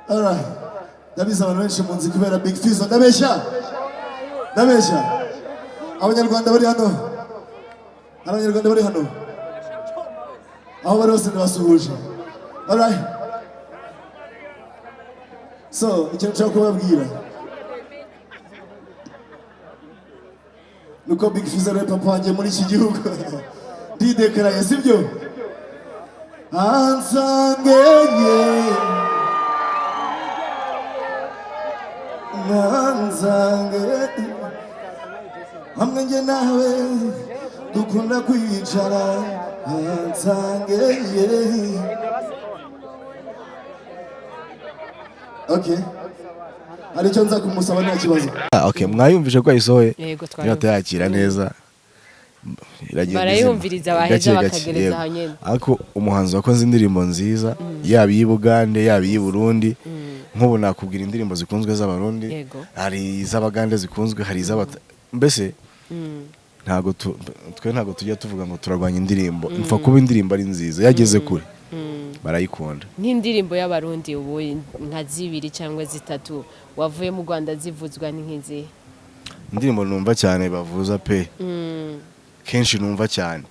Alright. Ndabizi abantu benshi munzi kubera Big Fizzo. Ndabeshya? Ndabeshya? Abanyarwanda bari hano? Hari Abanyarwanda bari hano? Aho bari hose ndabasuhuje. Alright. So, ikintu nshaka kubabwira nuko Big Fizzo ari we papa wanjye muri iki gihugu. Ndidekaraye, sibyo? Ansangeye nanzange hamwe njye nawe dukunda kwicara ansangeye. Okay, hari icyo nza kumusaba, nta kibazo. Ah, okay, mwayumvise ko yayisohoye? Yego, niba twayumvise. atayakira neza iragenda Barayumviriza, izima. baheza Gake gake, bakagereza yego. aho nyene. Ariko umuhanzi wakoze indirimbo nziza, yaba iy'i Bugande, yaba iy'i Burundi, nk'ubu nakubwira indirimbo zikunzwe z'Abarundi, hari iz'Abagande zikunzwe, hari iz'Abata, mbese ntago twe ntago tujya tuvuga ngo turarwanya indirimbo, ipfa kuba indirimbo ari nziza yageze kure barayikunda. Nk'indirimbo y'Abarundi ubu nka zibiri cyangwa zitatu wavuye mu Rwanda zivuzwa ni nk'izihe? Indirimbo numva cyane bavuza pe, kenshi numva cyane,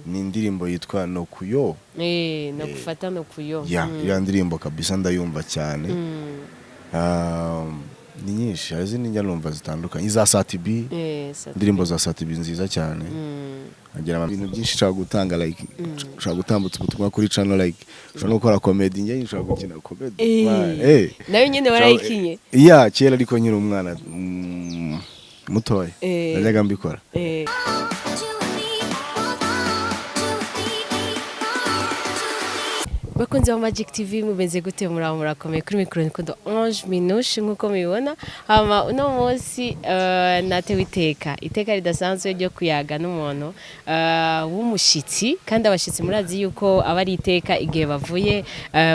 ni indirimbo yitwa Nokuyo. Eh, no gufata no kuyo. Ya, iriya ndirimbo kabisa ndayumva cyane. Ni nyinshi, hari izindi njya numva zitandukanye, iza Satibi, indirimbo za Satibi nziza cyane. Agira ibintu byinshi nshobora gutanga, like nshobora gutambutsa ubutumwa kuri channel, like nshobora no gukora comedy, njye nshobora gukina comedy. Man, Nayo nyine warayikinye? Ya, kera ariko nkiri umwana mutoya najyaga mbikora. Bakunzi ba Magic TV, mumeze gute? Muraho, murakomeye? Kuri mikoro nikundo Ange Minouche nk'uko mubibona. Hama uno munsi natewe iteka ridasanzwe ryo kuyaga n'umuntu w'umushitsi, kandi abashitsi murazi yuko aba ari iteka igihe bavuye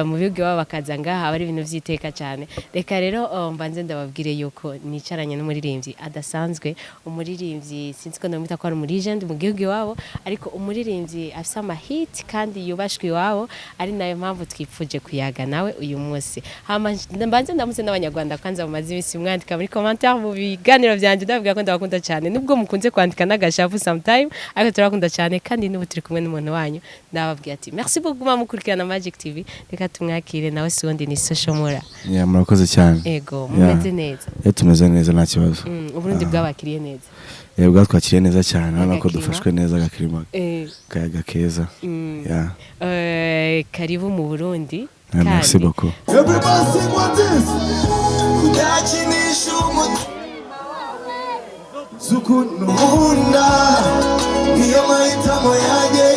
mu bihugu iwabo bakaza ngaha, aba ari ibintu by'iteka cyane. Reka rero mbanze ndababwire yuko nicaranye n'umuririmbyi adasanzwe, umuririmbyi sinzi ko ndamwita ko ari umulegend mu gihugu iwabo, ariko umuririmbyi afise amahit kandi yubashwe iwabo, ari nayo mpamvu twipfuje kuyaga nawe uyu munsi. Hama mbanze ndamutse n'Abanyarwanda kwanza mumaze iminsi mwandika muri commentaire mu biganiro byanje, ndababwira ko ndabakunda cyane, nubwo mukunze kwandika n'agashavu sometime, ariko turabakunda cyane. Kandi n'ubu turi kumwe n'umuntu wanyu, ndababwira ati merci beaucoup guma mukurikirana Magic TV. Reka tumwakire, nawe si wundi ni Social Mula. Ya, murakoze cyane. Ego, mumeze neza? Ya, tumeze neza, nta kibazo. Uburundi bwabakiriye neza? Yego, bwatwakiriye neza cyane, urabona ko Agakirima. dufashwe neza, agakirima, akayaga keza. Ya. Karibu mu Burundi. Ah, merci Kandi- beaucoup. Everybody sing what this. Kudakinisha umutima z'ukuntu nkunda, niyo mahitamo yanjye.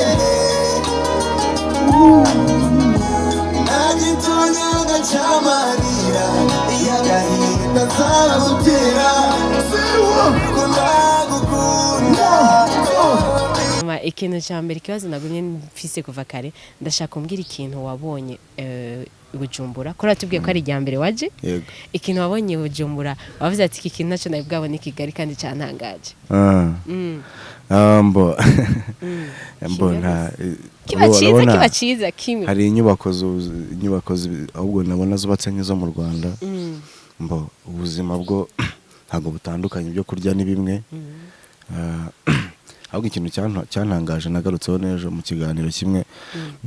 Nagitonyanga cyamarira y'agahinda nzagutera kuko ndagukunda. Ikintu cya mbere, ikibazo nagumye mfise kuva kare, ndashaka kumbwira ikintu wabonye i Bujumbura, ko uratubwiye ko ari irya mbere waje. Yego. Ikintu wabonye i Bujumbura wavuze ati iki kintu nacyo nari bwabone i Kigali kandi cyantangaje. Ah, mbo mbo Kimwe nta kiba cyiza, urabona, kiba cyiza kimwe. Hari inyubako inyubako ahubwo nabona zubatse nk'izo mu Rwanda. Mbo ubuzima bwo ntabwo butandukanye, ibyo kurya ni bimwe. Ahubwo ikintu cyantangaje nagarutseho n'ejo mu kiganiro kimwe,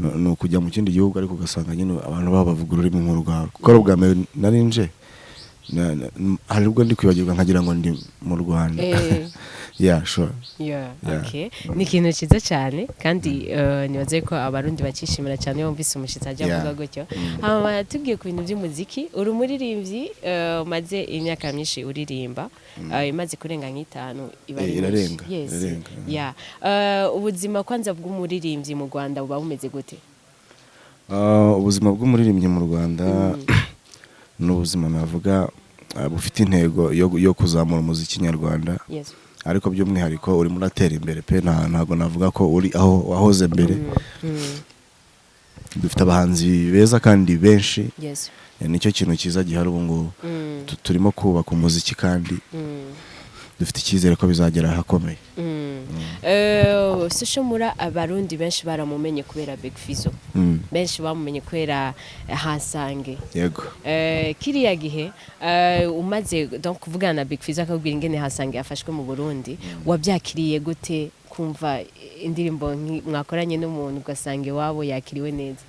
ni ukujya mu kindi gihugu ariko ugasanga nyine abantu baba bavuga ururimi nk'urwawe, kuko ari ubwa mbere nari nje hari ubwo ndi kwibagirwa nkagira ngo ndi mu Rwanda. Yeah, sure. Yeah. Okay. Ni ikintu cyiza cyane kandi nibaze ko Abarundi bakishimira cyane iyo bumvise umushitsi ajya avuga gutyo. Hama tubwiye ku bintu by'umuziki, uri umuririmbyi umaze imyaka myinshi uririmba, imaze kurenga nk'itanu iba ari Eh, myinshi. Irarenga, Yes. irarenga. Yeah. Ubuzima kwanza bw'umuririmbyi mu Rwanda buba bumeze gute? Ubuzima bw'umuririmbyi mu Rwanda ni ubuzima navuga bufite intego yo kuzamura umuziki nyarwanda, ariko by'umwihariko urimo uratera imbere pe, ntabwo navuga ko uri aho wahoze mbere. Dufite abahanzi beza kandi benshi. Nicyo kintu cyiza gihari ubu ngubu. Turimo kubaka umuziki kandi Dufite icyizere ko bizagera ahakomeye. Social Mura, Abarundi benshi baramumenye kubera Big Fizzo. Benshi bamumenye kubera Hasange. Kiriya gihe umaze donc kuvugana na Big Fizzo, akabwira ingene Hasange yafashwe mu Burundi, wabyakiriye gute kumva indirimbo mwakoranye n'umuntu, ugasanga iwabo yakiriwe neza?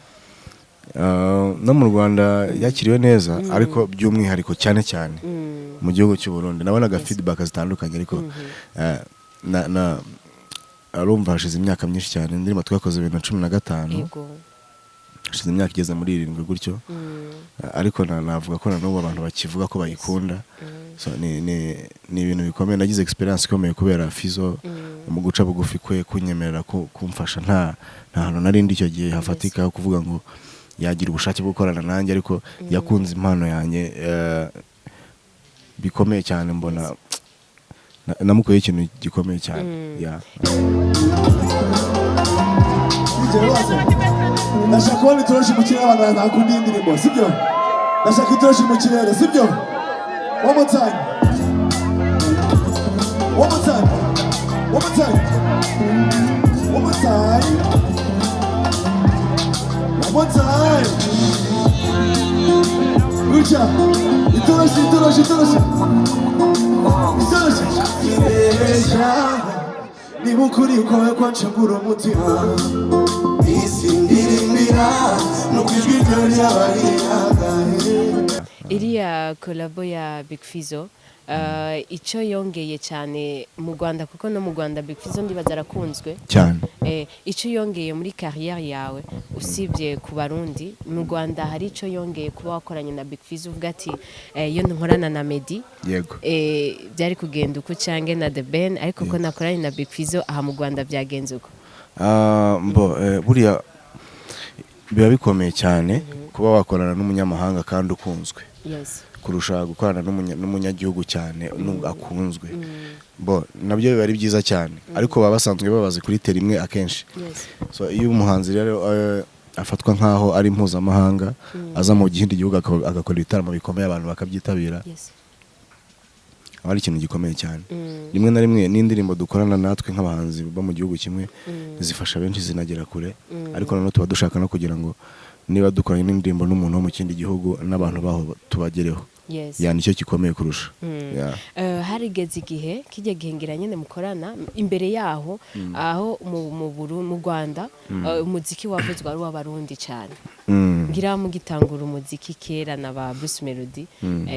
No mu Rwanda yakiriwe neza, ariko by'umwihariko cyane cyane mu gihugu cy'u Burundi nabonaga feedback zitandukanye, ariko na arumva hashize imyaka myinshi cyane. Indirimbo twakoze 2015, hashize imyaka igeze muri 7 gutyo. Ariko navuga ko na n'ubu abantu bakivuga ko bayikunda. So, ni ibintu bikomeye. Nagize experience ikomeye kubera Fizzo, mu guca bugufi kwe, kunyemerera kumfasha. Nta hantu nari ndi icyo gihe hafatika ho kuvuga ngo yagira ubushake bwo gukorana nanjye, ariko yakunze impano yanjye bikomeye cyane. Mbona namukuyeho ikintu gikomeye cyane. Yeah. DJ wazo, ndashaka kubona itoroshi mu kirere. Abantu bakunda iyi ndirimbo, sibyo? Ndashaka itoroshi mu kirere, sibyo? One more time, one more time, one more time, one more time, one more time. Gutya, itoroshi, itoroshi, itoroshi, itoroshi. Ibeshya niba ukuri kwawe kwancagura umutima, isi ndirimbira nuko ijwi ryawe ryabariyagaye. Iriya collabo ya Big Fizzo, icyo yongeye cyane mu Rwanda, kuko no mu Rwanda Big Fizzo ndibaza arakunzwe. Cyane. Icyo yongeye muri carrière yawe, usibye ku Barundi, mu Rwanda hari icyo yongeye kuba wakoranye na Big Fizzo, uvuga ati iyo nkorana na Meddy byari kugenda uko, cyangwa na The Ben, ariko ko nakoranye na Big Fizzo aha mu Rwanda byagenze uko? Ah, mbo buriya biba bikomeye cyane kuba wakorana n'umunyamahanga kandi ukunzwe kurusha gukorana n'umunyagihugu cyane nubwo akunzwe. Bo nabyo biba ari byiza cyane, ariko baba basanzwe babazi kuri teri imwe akenshi. So iyo umuhanzi rero afatwa nk'aho ari mpuzamahanga, aza mu kindi gihugu agakora ibitaramo bikomeye, abantu bakabyitabira, aba ari ikintu gikomeye cyane. Rimwe na rimwe n'indirimbo dukorana natwe nk'abahanzi bo mu gihugu kimwe zifasha benshi, zinagera kure, ariko noneho tuba dushaka no kugira ngo niba dukoranye n'indirimbo n'umuntu wo mu kindi gihugu, n'abantu baho tubagereho. Yeah, nicyo gikomeye kurusha. Yeah. Harigeze igihe kijya gihe ngira nyine mukorana, imbere yaho aho mu Rwanda umuziki wavuzwe ari uw'Abarundi cyane. Ngira mugitangura umuziki kera na ba Bruce Melody,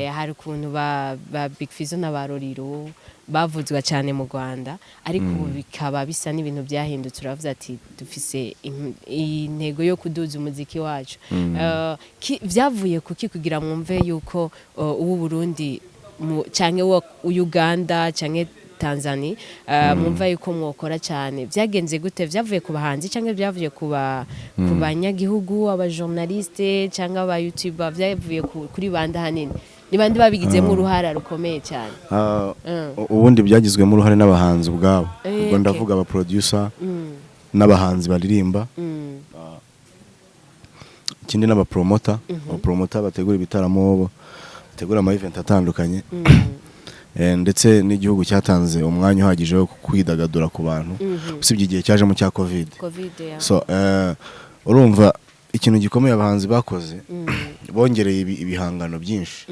hari ukuntu ba Big Fizzo na ba Roriro bavuzwa cyane mu Rwanda, ariko ubu bikaba bisa n'ibintu byahindutse. Uravuze ati dufise intego yo kuduza umuziki wacu. Vyavuye kuki kugira mwumve yuko uw'u Burundi canke uwa Uganda canke Tanzania mwumva yuko mwokora cyane? Byagenze gute? Byavuye ku bahanzi cyangwa byavuye ku banyagihugu, abajournaliste cyangwa aba YouTuber? Byavuye kuri bande hanini? Ni bande babigizemo uruhara rukomeye cyane? Ah, ubundi byagizwemo uruhare n'abahanzi ubwabo. Ubwo ndavuga aba producer n'abahanzi baririmba, ikindi n'abapromota, abapromota bategura ibitaramo, bategura ama event atandukanye. Ndetse n'igihugu cyatanze umwanya uhagije wo kwidagadura ku bantu, usibye igihe cyajemo cya Covid. Covid ya. So urumva ikintu gikomeye abahanzi bakoze, bongereye ibihangano byinshi.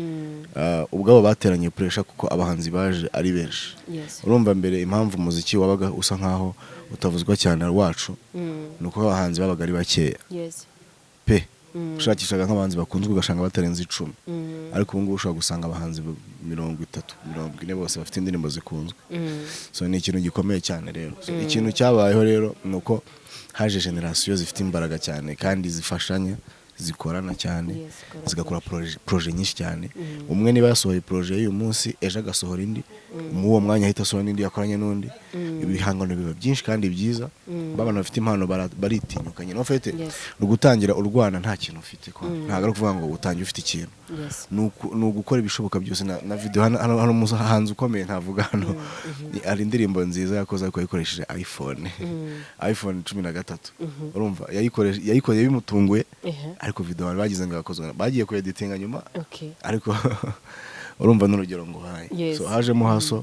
Ubwabo bateranye pressure kuko abahanzi baje ari benshi. Urumva mbere impamvu umuziki wabaga usa nkaho utavuzwa cyane wacu, ni uko abahanzi babaga ari bakeya pe. Ushakishaga nk'abahanzi bakunzwe ugasanga batarenze 10, ariko ubu ngubu ushobora gusanga abahanzi 30, 40 bose bafite indirimbo zikunzwe. So ni ikintu gikomeye cyane rero. So, ikintu cyabayeho rero ni uko haje generasiyo zifite imbaraga cyane kandi zifashanya, zikorana cyane, zigakora projet nyinshi cyane. Umwe niba yasohoye projet y'uyu munsi, ejo agasohora indi, muri uwo mwanya ahita asohora n'indi yakoranye n'undi. Ibihangano biba byinshi kandi byiza. Babana bafite impano baritinyuka nyine. Ufite ni ugutangira urwana nta kintu ufite kwa. Ntabwo ari ukuvuga ngo utangiye ufite ikintu. Ni ugukora ibishoboka byose na video. Hano umuhanzi ukomeye ntavuga hano, hari indirimbo nziza yakoze ariko yayikoresheje iPhone 13. Urumva yayikoze bimutunguye, ariko video abantu bagize ngo yakozwe, bagiye kuyeditinga nyuma. Ariko Urumva n'urugero nguhaye. So hajemo hustle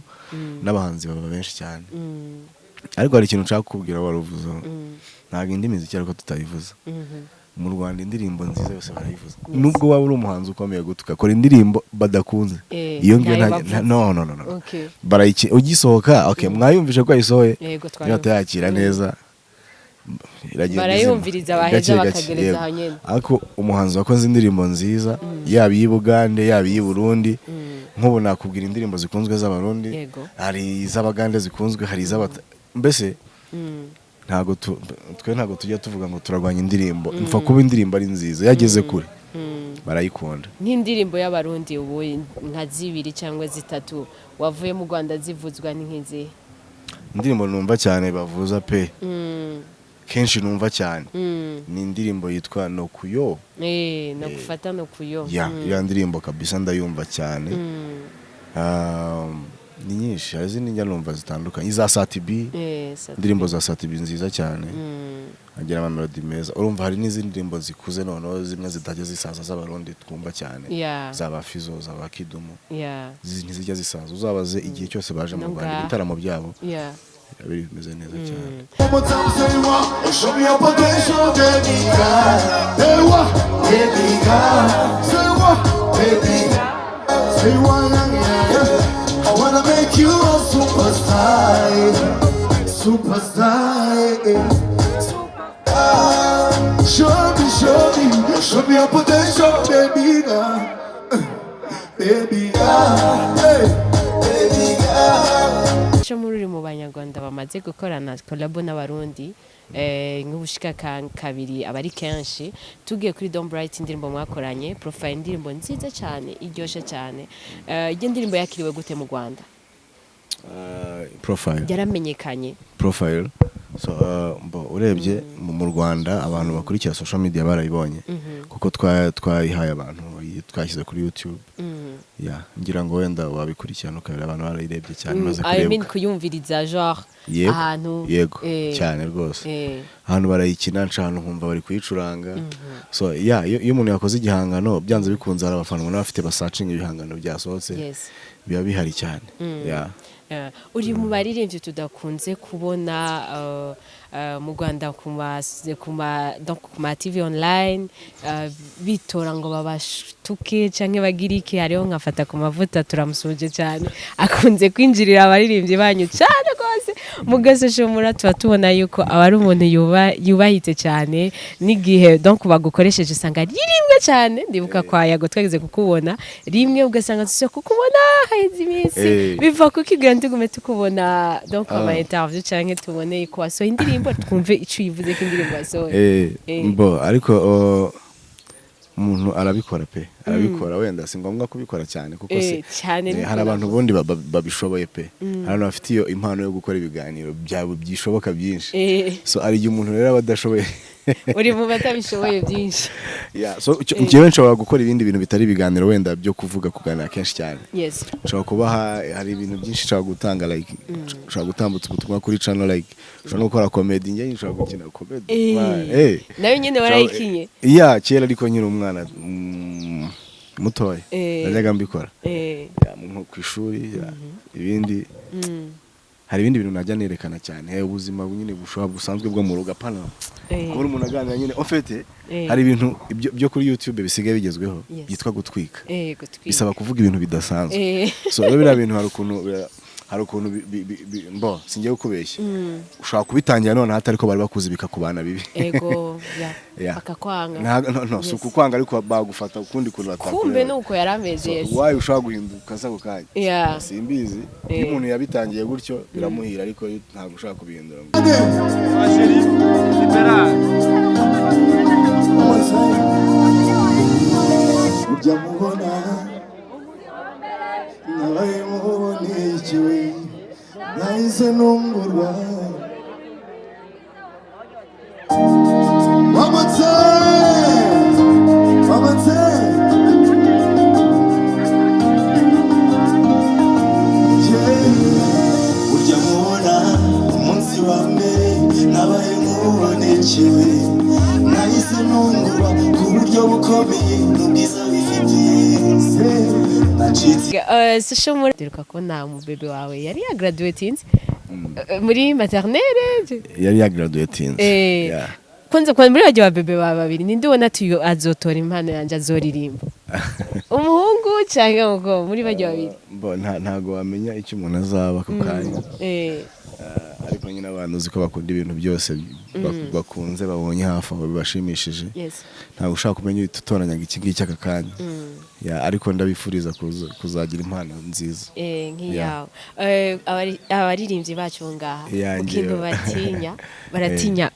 n'abahanzi baba benshi cyane. Ariko hari ikintu nshaka kukubwira wari uvuzeho. Ntabwo indi miziki ariko tutayivuza. Mu Rwanda indirimbo nziza yose barayivuza, nubwo waba uri umuhanzi ukomeye gute ugakora indirimbo badakunze, iyo ngiyo ntayo nta bavuza. No, no, no, no. Barayiki ugisohoka, okay, mwayumvishe ko yayisohoye, Yego, niba twayumvise. batayakira neza iragenda Barayumviriza, izima. baheza Gake gake, bakagereza yego. aho nyene. Ariko umuhanzi wakoze indirimbo nziza, yaba iy'i Bugande, yaba iy'i Burundi, nk'ubu nakubwira indirimbo zikunzwe z'Abarundi, hari iz'Abagande zikunzwe, hari iz'abata, mbese ntabwo twe ntabwo tujya tuvuga ngo turarwanya indirimbo. Mpfa kuba indirimbo ari nziza, yageze kure, barayikunda. Nk'indirimbo y'Abarundi ubu nka zibiri cyangwa zitatu wavuye mu Rwanda zivuzwa ni nk'izihe? Indirimbo numva cyane bavuza pe, kenshi numva cyane, ni indirimbo yitwa Nokuyo. Eh, no gufata no kuyo. Ya, iriya ndirimbo kabisa ndayumva cyane. Ni nyinshi, hari izindi njya numva zitandukanye, iza Sat-B. Sat-B. Indirimbo za Sat-B nziza cyane, agira amamelodi meza. Urumva hari n'izindi ndirimbo zikuze noneho, zimwe zitajya zisaza z'Abarundi twumva cyane, zaba Fizo, zaba Kidumu. Ntizijya zisaza, uzabaze igihe cyose baje mu No Rwanda, ngaha. ibitaramo byabo biba bimeze neza cyane. One more time, say what? Show me your potential, baby girl. Hey, what? Baby girl. Say what? Baby. Say what? Yeah, yeah. I wanna make you a superstar. Superstar. Yeah. Superstar. Show me, show me, show me your potential, baby girl. Baby girl. Hey, baby girl. Cyo muri uri mu Banyarwanda bamaze gukorana collabo n'Abarundi nk'ubushika kabiri, aba ari kenshi. Tugiye kuri Don Bright, indirimbo mwakoranye Profile, indirimbo nziza cyane, iryoshe cyane. Iyo ndirimbo yakiriwe gute mu Rwanda? Profile? Yaramenyekanye? Profile, so urebye mu Rwanda abantu bakurikira social media barayibonye, kuko twayihaye abantu, twashyize kuri YouTube. Yeah, ngira ngo wenda wabikurikirana ukabira abantu barayirebye cyane, imaze I mean, kurebwa. kuyumviriza genre Yego, ahantu. Yego, cyane rwose. Ahantu barayikina, nca ahantu nkumva bari kuyicuranga. So yeah, iyo umuntu yakoze igihangano, byanze bikunze hari abafana ubona bafite basearchinga ibihangano byasohotse, biba bihari cyane, yeah. Uri mu baririmbyi tudakunze kubona mu Rwanda donc ku ma TV online, bitora ngo babashtuke canke bagire iki. Hariho nkafata ku mavuta, turamusuje cyane, akunze kwinjirira abaririmbyi banyu cyane rwose. Mu Shomura tuba tubona yuko aba ari umuntu yubahitse cyane, n'igihe donc bagukoresheje usanga ari rimwe cyane. Ndibuka kwa Yago twageze kukubona rimwe, ugasanga tusiye kukubona haheze iminsi. Biva kuko igira tugume tukubona donc ama interview canke tubone ko wasohoye indirimbo, twumve ico uyivuze ko indirimbo wasohoye. Mbo ariko umuntu arabikora pe, arabikora. Wenda si ngombwa kubikora cyane kuko se Cyane niko hari abantu navuze. ubundi babishoboye pe, hari abantu bafite iyo impano yo gukora ibiganiro byabo byishoboka byinshi. So hari igihe umuntu rero aba adashoboye. Uri mu batabishoboye byinshi. Yeah, so njyewe nshobora gukora ibindi bintu bitari ibiganiro wenda byo kuvuga, kuganira kenshi cyane. Nshobora kubaha, hari ibintu byinshi nshobora gutanga, like nshobora gutambutsa ubutumwa kuri channel, like nshobora no gukora comedy. Njye nshobora gukina comedy. Man, Nayo nyene warayikinye? Yeah, kera ariko nkiri umwana mutoya najyaga mbikora. Yeah, nko ku ishuri, yeah, ibindi hari ibindi bintu najya nerekana cyane, ubuzima nyine bushobora busanzwe bwo mu rugo, apana kubona umuntu aganira nyine en fait. Hari ibintu byo kuri YouTube bisigaye bigezweho byitwa gutwika. Gutwika. Bisaba kuvuga ibintu bidasanzwe. So rero biriya bintu hari ukuntu mbo singiye kukubeshya, ushobora kubitangira noneho atari ko bari bakuzi, bikakubana bibi. Ego ya. Yeah. Bakakwanga. No, no, si ukukwanga, ariko bagufata ukundi kuntu Kumbe batakureba. nuko yarameze. So, why ushobora guhinduka se ako kanya? Simbizi. Iyo umuntu yabitangiye gutyo biramuhira, ariko iyo ntabwo ushobora kubihindura. Chérie, libéral. One more time. Ujya mubona nabaye mubonekewe, nahise ntungurwa. One more time. One more time. Yeah. Urya mubona umunsi wa mbere nabaye nk'ubonekewe, nahise ntungurwa ku buryo bukomeye n'ubwiza bifitiye. Nacitse Social Mula, duheruka kubona umubebe wawe yari yagraduatinze muri maternelle. Yari yagraduatinze. Yeah. Kwanza kwa muri bajya bebe ba babiri, ninde ubona ati uyu azotora impano yanjye, azoririmba, umuhungu cyangwa umukobwa muri bajya babiri? Bo, ntago wamenya icyo umuntu azaba ako kanya. Ariko nyine abantu uzi ko bakunda ibintu byose bakunze, babonye hafi aho bibashimishije. Ntabwo ushaka kumenya uhita utoranyaga iki ngiki aka kanya. Yeah, ariko ndabifuriza kuzagira impano nziza. Nk'iyawe. Abaririmbyi bacu ngaha Iyanjye. ikintu batinya, baratinya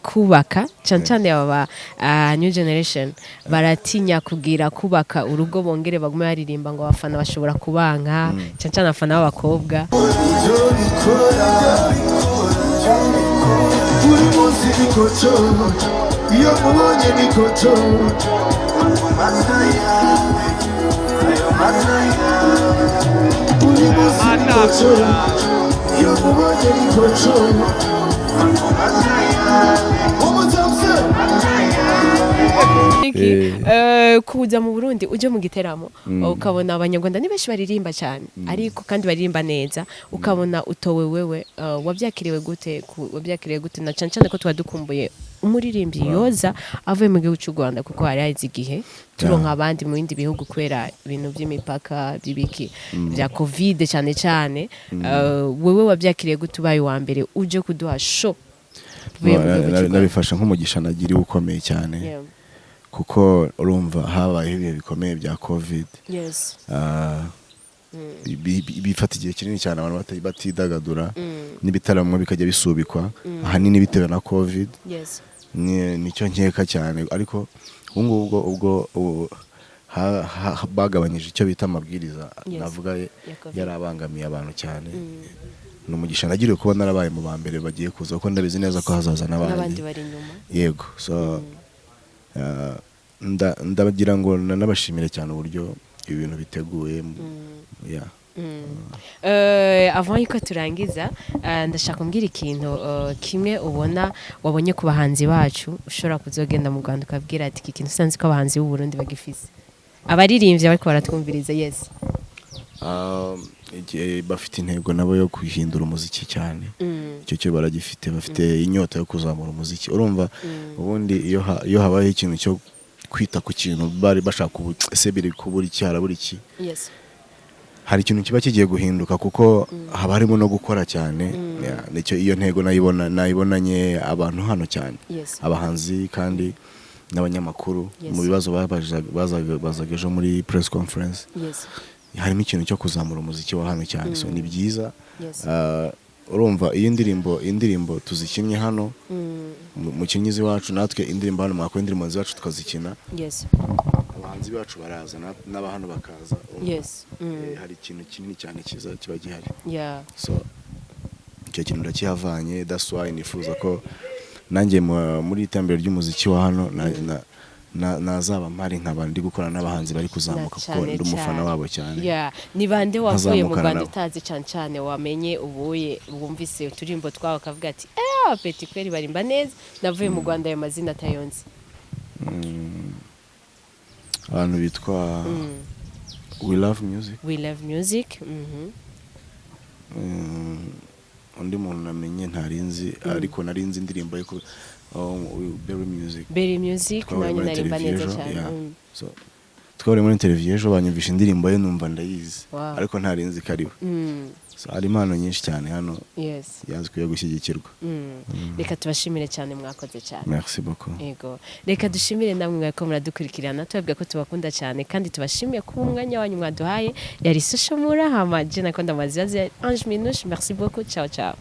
kubaka, cyane cyane aba ba new generation, baratinya kugira kubaka urugo bongere bagume baririmba, ngo abafana bashobora kubanka, cyane cyane abafana b'abakobwa. Ibyo bikora buri munsi ni koco, iyo mubonye ni koco. Amata yawe, ayo mata yawe, buri munsi ni koco, iyo mubonye ni koco. Amata yawe, umutapse. Iki, kuza mu Burundi, uje mu giteramo, ukabona Abanyarwanda ni benshi baririmba cyane, ariko kandi baririmba neza, ukabona utowe wewe, wabyakiriwe gute? Wabyakiriwe gute, na cyane cyane ko tuba dukumbuye umuririmbyi yoza avuye mu gihugu cy'u Rwanda, kuko hari haheze igihe turonka abandi mu bindi bihugu kubera ibintu by'imipaka, by'ibiki bya Covid cyane cyane. Wewe wabyakiriye gute, ubaye uwa mbere uje kuduha show uvuye mu gihugu cy'u Rwanda? Nabifashe nk'umugisha nagiriwe ukomeye cyane, kuko urumva habayeho ibihe bikomeye bya Covid. Bifata igihe kinini cyane abantu batidagadura, n'ibitaramo bikajya bisubikwa ahanini bitewe na Covid. Nicyo nkeka cyane, ariko ubu ngubu ubwo ubu bagabanyije icyo bita amabwiriza, navuga Ya Covid. yari abangamiye abantu cyane. Ni umugisha nagiriwe kuba narabaye mu ba mbere bagiye kuza, kuko ndabizi neza ko hazaza n'abandi n'abandi. Bari inyuma. Yego, so ndagira ngo nanabashimire cyane uburyo ibi bintu biteguye, yeah. Avant yuko turangiza, ndashaka kumbwira ikintu kimwe ubona wabonye ku bahanzi bacu, ushobora kuzogenda mu Rwanda ukabwira ati iki kintu usanze ko abahanzi b'u Burundi bagifise, abaririmbyi bariko baratwumviriza, yes. Igihe bafite intego nabo yo guhindura umuziki cyane, icyo cyo baragifite, bafite inyota yo kuzamura umuziki. Urumva ubundi iyo habayeho ikintu cyo kwita ku kintu bari bashaka, ubu ese biri kubura iki, harabura iki, hari ikintu kiba kigiye guhinduka, kuko haba harimo no gukora cyane. Yeah, nicyo iyo ntego nayibona, nayibonanye abantu hano cyane, abahanzi kandi n'abanyamakuru. Mu bibazo bazaga ejo muri press conference, harimo ikintu cyo kuzamura umuziki wa hano cyane, so ni byiza. Urumva iyo indirimbo tuzikinnye hano, mukinnyi iwacu, natwe indirimbo hano, mwakora indirimbo zacu tukazikina, abahanzi bacu baraza n'aba hano bakaza, urumva, hari ikintu kinini cyane cyiza kiba gihari. So icyo kintu ndakihavanye, that's why nifuza ko nanjye muri iterambere ry'umuziki wa hano nazaba mpari, nkaba ndi gukorana n'abahanzi bari kuzamuka, kuko Cyane ndi umufana cyane. wabo cyane. Yeah. Ni bande wavuye mu Nkazamukana Rwanda nabo. utazi cyane cyane, wamenye ubuye wumvise uturimbo twawe ukavuga ati eh, petit kweri barimba neza, navuye mu Rwanda ayo mazina atayonze? Abantu bitwa We Love Music. We Love Music. Undi muntu namenye ntarinzi, ariko narinzi indirimbo ye, oh, Berry Music. Berry Music. Twahuriye Nawe muri narimba interview neza ejo, cyane. yeah. So, twahuriye muri interview ejo, banyumvisha indirimbo ye numva ndayizi, ariko ntarinzi ko ari we. So, hari impano nyinshi cyane hano yazikwiye gushyigikirwa. Reka tubashimire cyane, mwakoze cyane. Merci beaucoup. Yego, reka dushimire namwe mwako muradukurikirana, tubabwira ko tubakunda cyane kandi tubashimiye kuba umwanya wanyu mwaduhaye. Yari Social Mula, hama je nakonda amazibazi Ange Minouche. Merci beaucoup, ciao ciao.